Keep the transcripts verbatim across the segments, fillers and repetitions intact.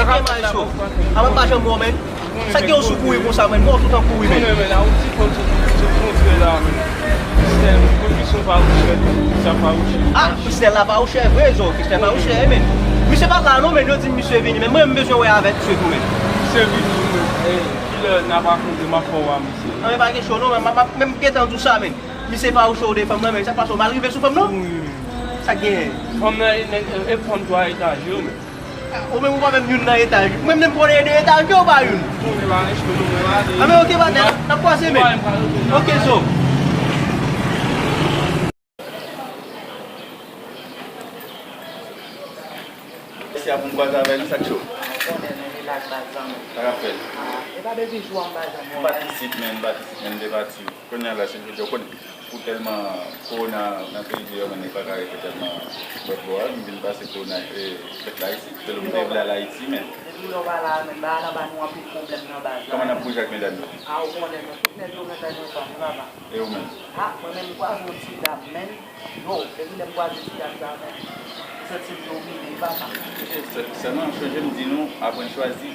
Sa fè mal cho. Avan pa janm wè w, men. Sa gen w sou kouri konsa, men. Mò tout an kouri, men. Konnen, men, la, ou di konn sou, sou fwontyè la, men. Kristèl, konn misyon fawouchè, sa fawouchè. Ah, Kristèl la fawouchè, vre, zo. Kristèl fawouchè, men. Misye pa la, non, men. Yo di misye vini, men. Mwen, m bezwen wè avèk misye tou, men. Misye vini, men. E, kilè n ap rakonte, m ap fè w a misye. Anben, pa gen cho, non, men. M ap, m ap menm gentan di w sa, men. Misye fawouchè w de fanm nan, men. Sa k pase w mal rive sou fanm nan? Wi, wi. Sa k genyen? Fanm nan, e, e, e fanm twa etaj yo, men. Ou menm ou pa menm youn nan etaj. Mwen menm konnen de etaj ke ou pa youn. Anben, oke, patè, n ap kwaze, men. Oke, zo. Mesye a pou m kwaze avè l, sa k cho? Ou konnen nou rilaks baz zanmi. Sa k ap fèt? Ah, e pa depi jou an m baz zanmi. M pa t isit, men, m pa t isit, men, m te pati. Kounye a la, se jodi a, ou konnen, pou tèlman kowona nan peyi deyò, men, nèg pa ka rete tèlman lòt bò a, m vin pase kowona, e, fèt la isit. Tèlman m te vle al Ayiti, men. Depi lè w pa la, men, bagay la ba nou anpil pwoblèm nan baz la. Kòman n ap bouje ak medam yo? A, ou konnen, men, tout nèg yo gentan nan fanmi, papa. E ou menm? A, mwen menm, m kwaze yon ti dam, men, yo, depi lè m kwaze ti dam sa, men, m santi m domine, papa. Sè-, sèlman, chonje m di nou, aprann chwazi.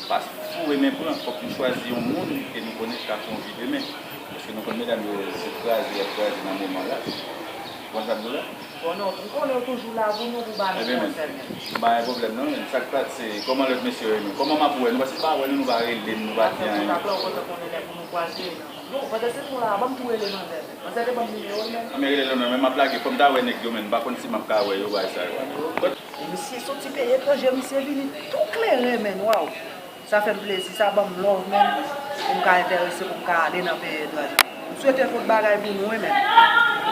Pa foure men pran, fòk nou chwazi yon moun ke nou konnen k ka fè yon vi demen. Paske nou konn medam yo se kraze y ap kraze nan moman la. Ou konn sa m di w la? Bon, non, m konnen yo toujou la pou nou, pou ba nou konsèy, men. Ebyen, men, m pa gen pwoblèm non, men sa k pa t se kòman lòt mesye yo ye nou. Kòman m ap wè nou, paske m pa wè nou, nou pa rele m, nou pa di anyen. Dakò, dakò, dakò, konnen lè pou nou kwaze. Non, pandan se tan la, ban m tou rele manzè. Manzè te ban m nimewo l, men. Anben, rele l non, men m ap lage, fò m ta wè nèg yo, men m pa konn si m ap ka wè yo, bagay sa yo a. E misye soti peyi etranje, misye vini tou klere, men, waw. Sa fè m plezi, sa ban m love, men, pou m ka enterese, pou m ka ale nan peyi etranje. M swete tout bagay pou nou, wi, men.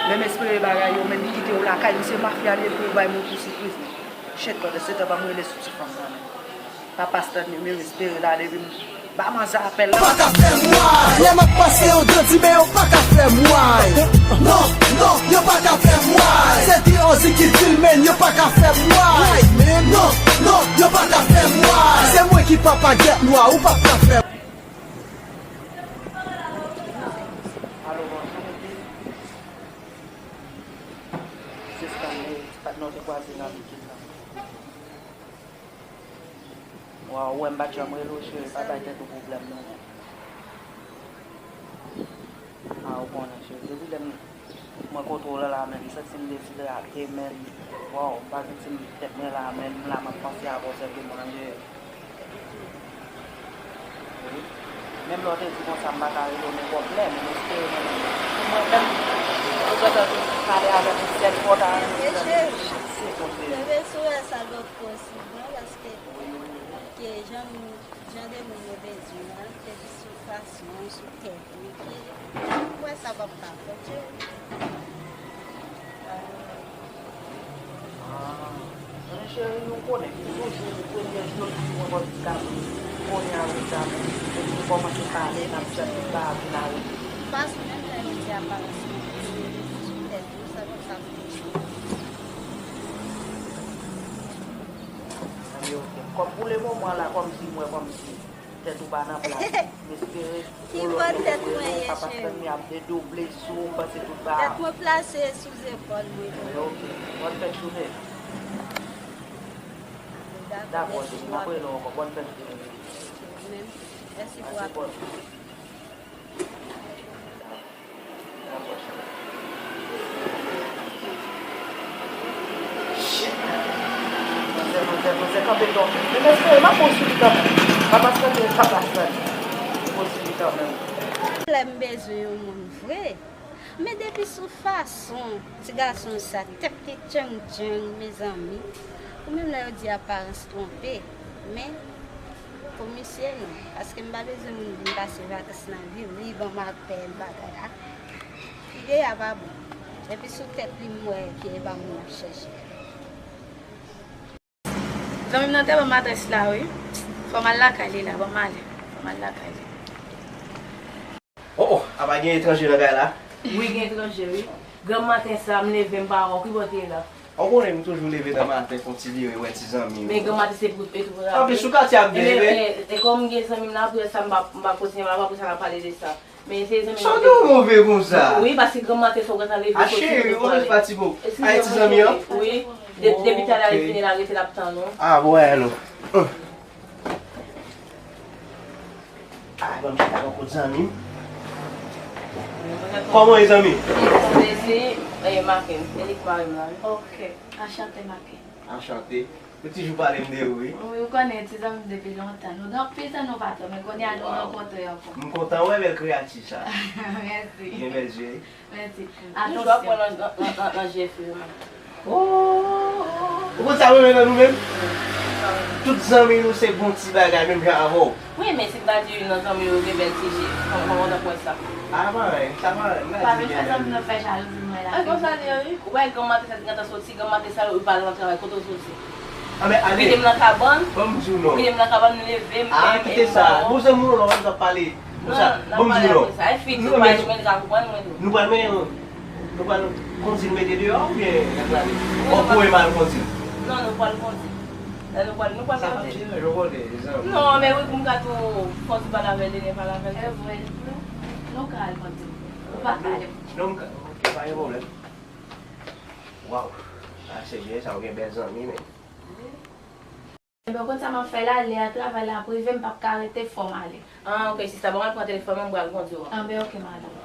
Men m espere bagay yo, men, li kite w lakay, misye mafya li ye pou w bay moun pou sipriz, men. Shit, pandan se tan, ban m rele sou ti fanm nan, men. Papa Stanley, men, m espere la, depi m ba manzè apèl la. Pa ka fè m why. Lè m ap pase yo grandi, men yo pa ka fè m why. Non, non, yo pa ka fè m why. Se D O Z ki di l, men yo pa ka fè m why. Non, non, yo pa ka fè m why. Se mwen ki papa gèt nwa, ou pa ka fè m. Alo, bonjou, mesye. Se Stanley, ti patnè w te kwaze nan Bikil la. Waw, ou wè m pa t janm rele w, cheri, pa bay tèt ou pwoblèm non. A, ou konnen, cheri, depi lè m, mwen kote w la, la menm, m santi m dezidrate, menm. Waw, m pa santi m tèt mwen la, menm, m la, m ap panse avè w sèlman, cheri. Wi. Menm lè w te di konsa, m pa ka rele w nenpòt lè, men m espere mwen menm. Pou mwen menm, ou gentan vin pale avè m yon sèl fwa, w ta renmen m tande chak segonn de li. Kenbe sou wè sa lòt fwa. Bon, paske ke jan moun, jan de moun yo bezwen an, ke li sou fason, sou tèt li, ke mwen sa p ap ka fèt, cheri. Ah, men cheri, nou konnen, toujou, premye jou, yo toujou pran ti kado. Kounye a, wi, sa, men, depi nou kòmanse pale, n ap tann li pa vin arete. Fason menm jan yo di aparans nan sou tèt ou, sa konsa pou li. Anben, oke. Kòm pou le moman la, kòmsi m wè kòmsi tèt ou pa nan plas. M espere yon lòt jou pou nou, papa Stanley ap dedouble sou ou, m panse tout bagay. Tèt mwen plase sou zepòl mwen. Anben, oke. Bòn fèt jounen. Dakò, cheri, m ap rele w ankò. Bòn fèt jounen. Mèsi pou apèl. Shit! Manzè, manzè, manzè, kanpe non. Men mesye, m ap pouswiv li kanmenm. Papa Stanley, papa Stanley. M pouswiv li kanmenm. Lè m bezwen yon moun vre. Men depi sou fason ti gason sa, tèt li tchang tchang, mezanmi. Ou menm lè yo di aparans twonpe. Men, pou misye, non. Paske m pa bezwen moun vin pase vakans nan vi m, li ban m apèl, bagay la. Ide a pa bon. Epi sou tèt li, m wè ke e pa moun l ap chèche. Zanmi m nan te ban m adrès la, wi. Fò m al lakay li la, ban m ale. Fò m al lakay li. Oh, oh, apa gen etranje nan kay la? Wi, gen etranje, wi. Granm maten sa, m leve, m pa wè w, ki bò w te ye la? Ou konnen m toujou leve nan maten, fè yon ti vire, wè ti zanmi m. Men granm maten se pou, e tou pou. Anplis, sou katye a m te leve. E, e, e kòm m gen zanmi m nan, apre sa, m pa, m pa kontinye, m pa, apre sa, n a pale de sa. Men se zanmi m. Sa w te move konsa? Wi, paske granm maten sa w gentan leve, soti pou pale. A, cheri, ou pa ti bon. Ay, ti zanmi an? Wi. De-, depi talè li fini la, rete l ap tann ou. A, bon, alò. Ban m chita bò kot zanmi m. Kòman w ye, zanmi? Mwen se, eh, Maken, e li k mari m la, wi. Ok, anchante, Maken. Anchante. Ou toujou pale m de ou, wi. Wi, ou konnen, ti zanmi m depi lontan. Nou gen anpil tan nou pa t wè, men kounye a nou rankontre ankò. M kontan wè bèl kreyati sa. Mèsi. Gen bèl zye, wi. Mèsi. Toujou ap wè nan, nan, nan, nan je fi yo, men. Oh! Ou konn sa mwen renmen nan nou menm? Tout zanmi nou se bon ti bagay, menm jan avè w. Wi, men si m ta di youn nan zanmi yo gen bèl ti je, kòman, kòman w t ap wè sa? A, pa anyen, sa pa anyen, m pa di gen anyen. Pa vin fè zanmi nan fè jalouzi mwen la. A, konsa li ye, wi. Ou wè granm maten sa ki gentan soti, granm maten sa yo, yo pa al nan travay, kote w soti? A, men ale. Kite m nan kabann. Ban m di w non. Kite m nan kabann, m leve, m, a, m, kite m sa. Bon, zanmi w la, w ap pale. Konsa, ban m di w non. Sa e fik, nou pa jwenn ka konprann mwen tou. Nou pral mennen, nou pral kondi l mete deyò oubyen n ap lage? W ap voye m al kondi l? Non, nou pral kondi l. Lè nou pral, nou pral kondi l. Sa p ap chanje, nou konnen, zanmi. Non, men wi, pou m ka tou kondi l pale avè l, demen pale avè l. E vre, nou ka al kondi l. Ou pa ka ale. Non, m ka, ok, pa gen pwoblèm. Waw, a se byen sa, ou gen bèl zanmi, men. Enben, ou konn sa m ap fè la, lè a travay la ap rive, m p ap ka rete, fò m ale. Ah, ok, sista, ban m al pran telefòn mwen, m pral kondi w. Anben, ok, madanm.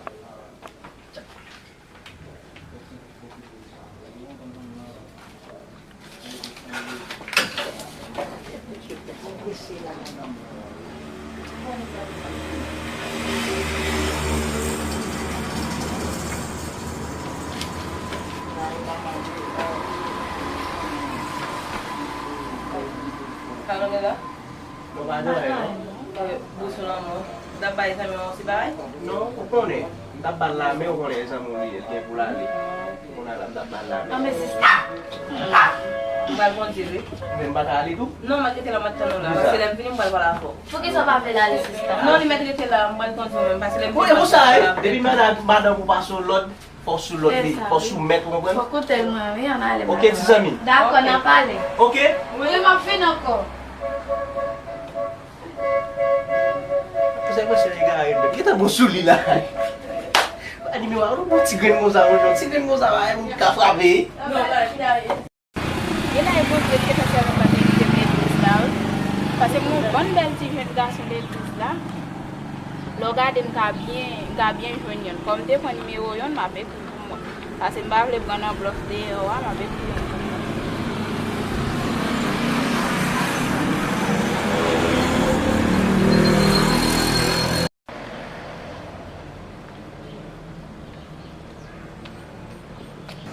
Sa w la? Non, pa nan, non. Bous ou lanmou. Ou t ap bay zanmi w yon ti bagay? Non, ou konnen. M t ap ba l la, men ou konnen e zanmi w li ye, l gen pou l ale. Kounye a la, m t ap ba l la, men. Anben, sista. M pral kondi l, wi. Men m pa ka ale tou? Non, mèt rete la, m ap tann ou la. Poukisa? Paske lè m vini, m pral pale avè w. Poukisa w pa vle l ale, sista? Non, li mèt rete la, m pral kondi w menm. Paske lè m vini, m pral pale avè w. Depi madanm, madanm ou pase yon lòd, fò w sou lòd li, fò w sou mèt, ou konprann? Fò koute l mwen, wi, ann ale. Ok, ti zanmi. Dakò, n a pale. Ok? Wi, m ap vin ankò. Pou sa, mesye egare, li gentan bon sou li la. A nimewo a, yon bon ti grenn konsa, yon ti grenn konsa, pa yon moun ki ka frape. Non, pa, li la. Genlè e Bondye ki te fè sèvant la te kite m legliz la, wi. Paske m wè yon bann bèl ti jèn gason legliz la. Lè w gade, m ka byen, m ka byen jwenn yonn. Kòm m te pran nimewo yonn, m ap ekri pou mwen. Paske m pa vle pran nan blòf deyò a, m ap ekri yonn pou mwen.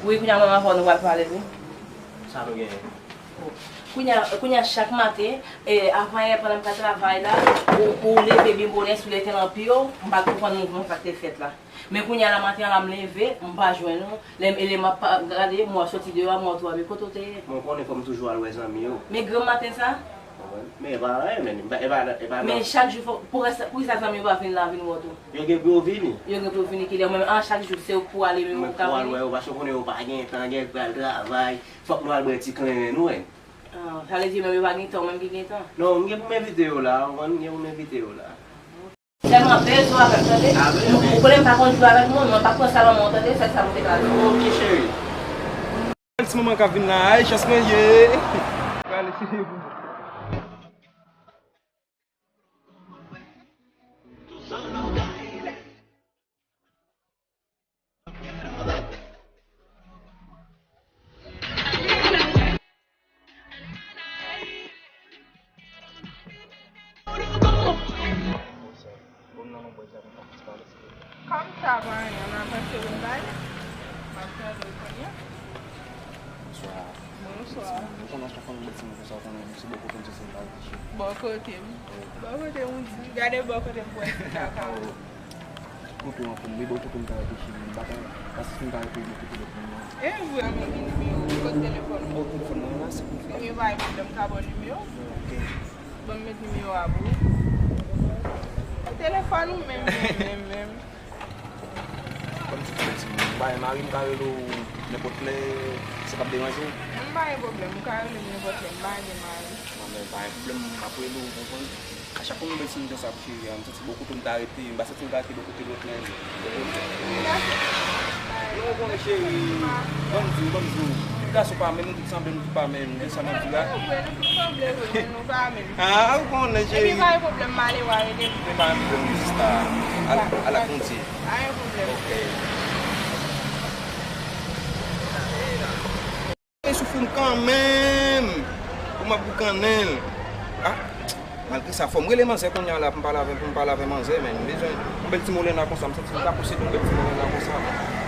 Wi, kounye a mwen avè w nou pral pale, wi. Sa nou genyen? Kounye a, kounye a chak maten, e, avan yè pandan m ka travay la, ou, ou leve byen bonè sou lete lan pye w, m pa t konprann mouvman sa k te fèt la. Men kounye a la maten an la m leve, m pa jwenn ou. Lè m, e lè m ap pa, gade, m wè w soti deyò a, m wè w twape. Kote w te ye? Mwen konnen fò m toujou al wè zanmi yo. Men granm maten sa? Konprann? Men e pa anyen, men e pa, e pa, e pa. Men chak jou fò, pou rès, poukisa zanmi yo pa vin la vin wè w tou? Yo gen pou yo vini. Yo gen pou yo vini kilè? Mwen menm, a chak jou se ou k pou ale, men ou ka vini. Mwen pou al wè yo, paske w konnen yo pa gen tan, gen pral travay. Fòk nou al bwè ti klenren nou, wè. Ah, sa vle di menm yo pa gen tan, ou menm ki gen tan? Non, m gen pou m envite yo la, ou konprann? M gen pou m envite yo la. Sèlman bezwen avè m, tande? Ah, wi, wi. Ou konnen m pa konn jwe avèk moun, mwen pa pran sa nan men w, tande? Sèl sa m te ka di. Ok, cheri. Ti manman k ap vin la, ay, chans mwen ye. Prale, cheri. Kòm sa, pa anyen, m avanse wi m bay. M ap tande w kounye a. Bonswa. Bonswa. Ou konn a chak fwa nou bèt timoun konsa, ou konnen, se bò kote m soti m ta rete cheri. Bò kote m? Wi. Bò kote m, ou di, gade bò kote m pral fè kaka. Oh. Kote w an pou m, men bò kote m ta rete cheri, m pa ka, paske si m ta rete bò kote lòt moun nan. E vre, men ki nimewo, kot telefòn ou? Oh, telefòn mwen la, silvouplè. Ok, pa gen pwoblèm, m ka ba w nimewo. Ok. Ban m met nimewo a pou ou. Telefòn ou menm, menm, menm, menm. Ban m di w, m bay mari m ka rele w nenpòt lè, sa p ap deranje w? M pa gen pwoblèm, ou ka rele m nenpòt lè, m pa gen mari. Non, men pa gen pwoblèm, m ap rele w, ou konprann? A chak fwa m wè ti moun konsa, cheri, m santi bò kote m ta rete, m pa santi m ka rete bò kote lòt, men. Mèsi. Bye. Non, ou konnen, cheri, ban m di w, ban m di w. Gason pa menm, nou tout sanble, nou tout pa menm. Se sa m ap di la. Nou tout sanble vre, men nou pa menm. Ah, ou konnen, Epi cheri. Pa gen pwoblèm, m ale, w a rele m. Men pa gen pwoblèm, sista. Al, al ak Bondye. Pa gen pwoblèm. Ok. E sou fou m kanmenm. Pou m ap boukannen l. Ah, malgre sa, fò m rele manzè kounye a la pou m pale avè, pou m pale avè manzè, men m bezwen yon bèl ti molena konsa. M santi m ka posede yon bèl ti molena konsa.